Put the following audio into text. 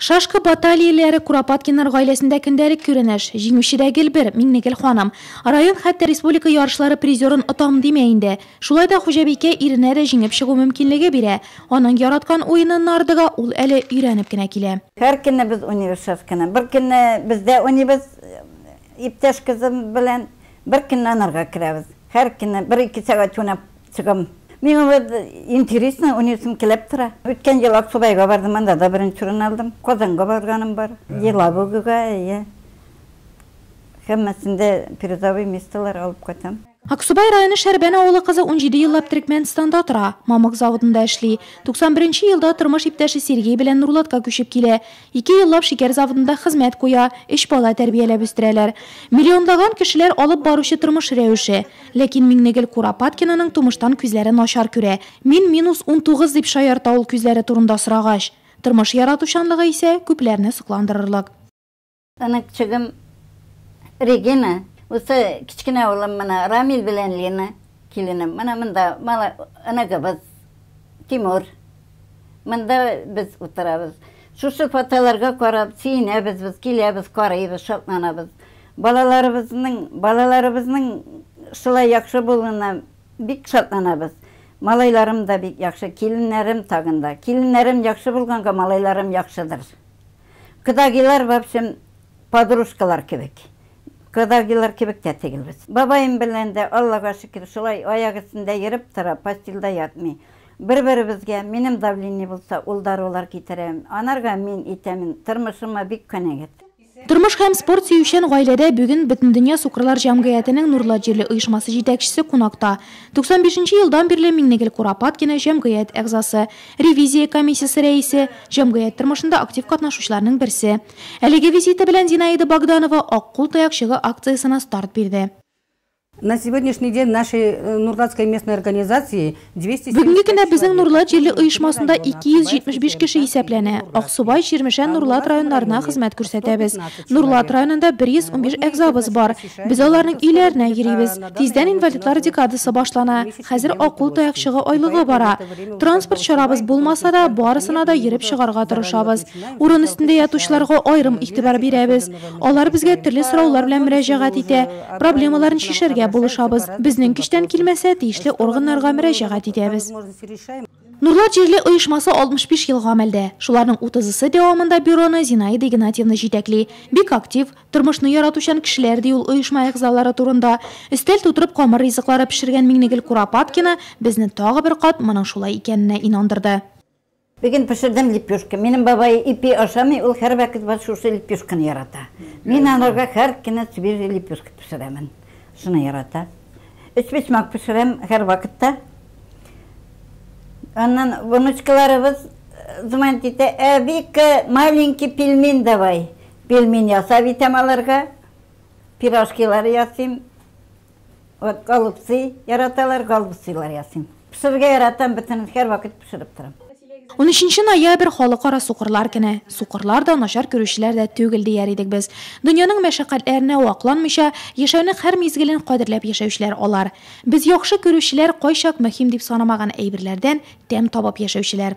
Шашка баталияләре Куропаткиннар гаиләсендә көндәлек күренеш. Җиңүче дә гел бер, Миңнегөл ханым. Район, хәтта республика ярышлары призерын отам димә инде. Шулай да хуҗабикә иренә дә җиңеп чыгу мөмкинлеге бирә. Аның яраткан уены нардыга ул әле өйрәнеп кенә килә. Һәр көнне без уйныйбыз шашканы. Бер көнне бездә уйныйбыз иптәш кызым белән, бер көнне анарга керәбез. Һәр көнне бер-ике сәгать уйнап чыгам. Миңа вот интересно, уйныйсым килеп тора. Үткән ел Аксубайга бардым, анда да беренче урын алдым. Казанга барганым бар. Елабугага, әйе. Һәммәсендә призовой местолар алып кайтам. Аксубай районы Шәрбән авылы кызы 17 еллап Төрекмәнстанда тора, мамык заводында эшли. 91 нче елда тормыш иптәше Сергей белән Нурлатка күчеп килә. Ике еллап шикәр заводында хезмәт куя, өч бала тәрбияләп үстерәләр. Миллионлаган кешеләр алып баручы тормыш рәвеше. Ләкин Миңнегөл Куропаткинаның тумыштан күзләре начар күрә. Мин минус 19, дип шаярта ул күзләре турында сорагач. Тормыш яратучанлыгы исә күпләрне сокландырырлык. Оныкчыгым Регина, бусы кечкенә улым менә Рамил белән Лена, киленем. Менә монда мала оныгыбыз Тимур. Монда без утырабыз. Шушы фотоларга карап сөенәбез без, киләбез, карыйбыз, шатланабыз. Балаларыбызның, балаларыбызның шулай яхшы булуына бик шатланабыз. Малайларым да бик яхшы, киленнәрем тагын да. Киленнәрем яхшы булганга малайларым яхшыдыр. Кодагилар, в общем, подружкалар кебек. Кодагилар кебек тә түгел без. Бабаем белән дә, Аллага шөкер, шулай аяк өстендә йөреп тора, постельдә ятмый. Бер-беребезгә, минем давление булса, ул дарулар китерә, анарга мин итәмен. Тормышыма бик канәгать. Тормыш һәм спорт сөючән гаиләдә бүген Бөтендөнья сукырлар җәмгыятенең Нурлат җирле оешмасы җитәкчесе кунакта. 95 нче елдан бирле Миңнегөл Куропаткина җәмгыять әгъзасы, ревизия комиссиясе рәисе, җәмгыять тормышында актив катнашучыларның берсе. Әлеге визиты белән Зинаида Богданова Ак кул таякчыгы акциясенә старт бирде. На сегодняшний день нашей э, Нурлатской местной организации 275 Бүгенге көндә безнең человек. Нурлат җирле оешмасында Аксубай, 275 кеше исәпләнә. Аксубай, Чирмешән, А Нурлат Нурлатском районнарына районе хезмәт күрсәтәбез. 115 Нурлат человек. районында 115 Вот мы әгъзабыз сейчас бар. посещаем Без аларның Нурлатскую өйләренә область, йөрибез. а на данный Тиздән момент у инвалидлар нас вот декадасы башлана. месячный Хәзер делают акул гости. таякчыгы И айлыгы поэтому бара. в это время уже Транспорт когда чарабыз Аксубай, булмаса да, Нурлатская барысына да нет, мы йөреп уже чыгарга заранее тырышабыз. начинаем, Урын сначала өстендә посещаем, ятучыларга аерым игътибар лежачих, бирәбез. особенно Алар безгә больных төрле посещаем. сораулар По белән возможности мөрәҗәгать мы итә, уже проблемаларын обзваниваемся, к нам чишәргә обращаются булышабыз. по различным Безнең көчтән вопросам. килмәсә, тиешле Что органнарга возможно, мы уже мөрәҗәгать по итәбез. возможности решаем. Нурлат җирле оешмасы 65 ел гамәлдә. Шуларның 30-ысы дәвамында бюроны Зинаида Игнатьевна җитәкли. Бик актив, тормышны яратучан кешеләр ди ул оешма әгъзалары турында. Өстәл тутырып камыр ризыклары пешергән Миңнегөл Куропаткина безне тагы бер кат моның шулай икәненә инандырды. Бүген пешердем лепешка. Минем бабай ипи ашамый, ул һәрвакыт бар шушы лепешканы ярата. Мин анарга һәр көнне свежий лепешка пешерәмен. Шуны ярата. Өчпочмак пешерәм һәрвакытта. Аннан внучкаларыбыз звонит итә, әбика, маленький пельмень давай. Пельмень ясап итәм аларга. Пирожкилар ясыйм. Вот голубцы яраталар, голубцылар ясыйм. Пешерергә яратам, бөтен һәрвакыт пешереп торам. 13 ноябрь халыкара сукырлар көне. Сукырлар да начар күрүчеләр дә түгел дияр идек без. Дөньяның мәшәкатьләренә вакланмыйча, яшәүнең һәр мизгелен кадерләп яшәүчеләр алар. Без яхшы күрүчеләр кайчак мөһим дип санамаган әйберләрдән тәм табып яшәүчеләр.